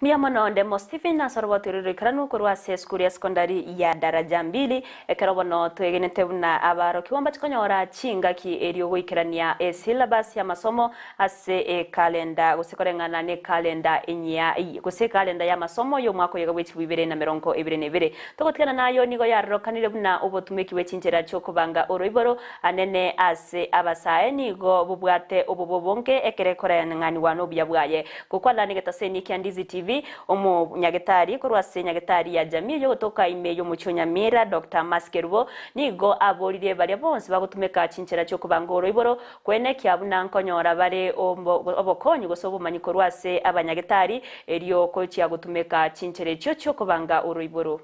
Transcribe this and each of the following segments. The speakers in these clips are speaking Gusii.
Mbuya mono Ndemo Stephen ase orobato oro roikeranu korwa ase esukuru ya sekondari ya Daraja Mbili, ekero bono twegenete buna abarokigwa mbache konyora chingaki erio goikerania esyllabus y'amasomo ase ekalenda gose koreng'ana nekalenda enyia gose ekalenda y'amasomo y'omwaka oyoga bwe chilifu ibere na merongo ebere na ebere. Togotigana nayo nigo yarorekanire buna obotumeki bwe chinchera chi'okobanga oroiboro anene ase abasae nigo bobwate obobe obonge ekero ekoreng'anigwa nobuya bwaye. Gokwana negetaseni kia Ndizi TV, omonyagetari korwa ase nyagetari ya Jamii eyogotoka ime y'omochie o Nyamira, Doctor Mercy Kerubo, nigo aboririe baria bonsi bagotumeka chinchera chi'okobanga oroiboro kwenekia buna nkonyora bare obokonyi gose obomanyi korwa ase abanyagetari erio gochia gotumeka chinchera echio chi'okobanga oroiboro.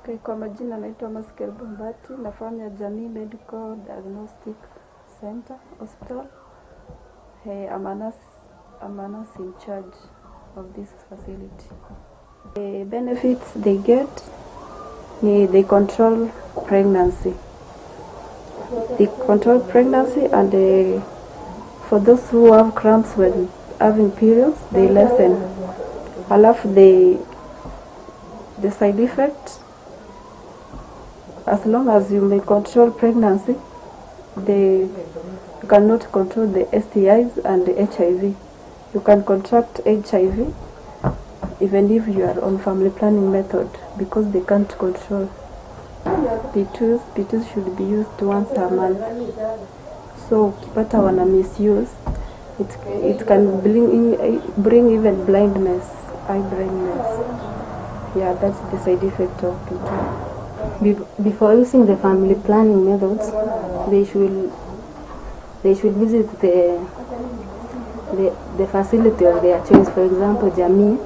Okay, kwa majina naitwa Mercy Kerubo Mbati, nafanya Jamii Medical Diagnostic Center Hospital. Hey, I'm a nurse, I'm a nurse in charge of this facility. The benefits they get ni they control pregnancy. They control pregnancy and for those who have cramps when having periods, they lessen. Alafu the side effect, as long as you may control pregnancy, you cannot control the STIs and the HIV. You can contract HIV even if you are on family planning method because they can't control. P2s, P2s should be used once a month. So ukipata wana misuse, it can bring even blindness, eye blindness. Yeah, that's the side effect of P2. Before using the family planning methods, they should visit the facility of their choice. For example, Jamii.